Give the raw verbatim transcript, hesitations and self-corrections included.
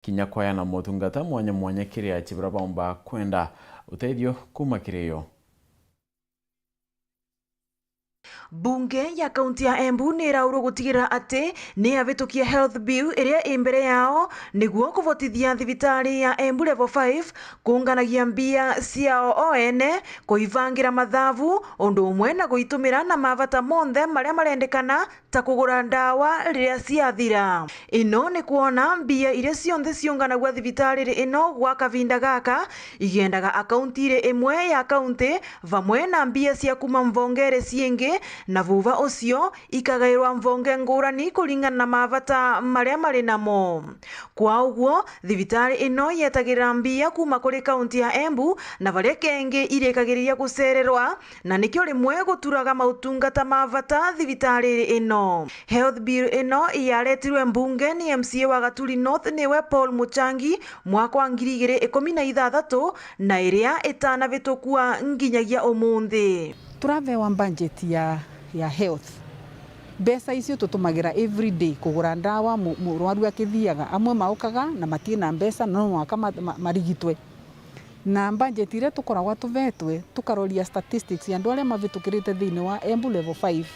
kinya kwayana motungata mwanya mwanya kiri achi baria baumba kwenda utethio kuma kiri yo. Mbunge ya kaunti ya Embu ni iraurwo gutigirira ati ni yabitukia Health Bill iria i mbere yao, niguo kuvotithia thibitari ya Embu Level five kuunganagia mbia ciao o ene, kuivangira mathabu, undu umwe na guitumira na mavata monthe maria marendekana ta kugura ndawa riria ciathira. Ino ni kwona mbia iria cionthe ciunganagua thibitariri ino gwa kavinda gaka igendaga akaunti iri imwe ya kaunti, vamwe na mbia cia kuma mvongere ciingi, na vuva ucio ikagairwa mvonge ngurani kuringana na mavata maria mari namo. Kwa uguo, thibitari ino yetagirira mbia kuma kuri kaunti ya Embu, na varia kengi irikagiriria gucererwa, na nikio rimwe guturaga mautungata ma vata thibitariri ino. Health Bill ino yaretirwe mbunge ni M C A wa Gaturi North, niwe Paul Muchangi, mwaka wa ngiri igiri ikumi na ithathatu, na iria itanavitukua nginyagia umunthi. Turavewa budget ya, ya health. Mbeca icio tutumagira every day kugura ndawa, mu-, murwaru akithiaga. Amwe maukaga na matina mbeca, no mwaka ma-, ma-, marigitwe. Na budget iria tukoragwa tuvetwe, tukaroria statistics ya andu aria mavitukirite thiini wa Embu Level five,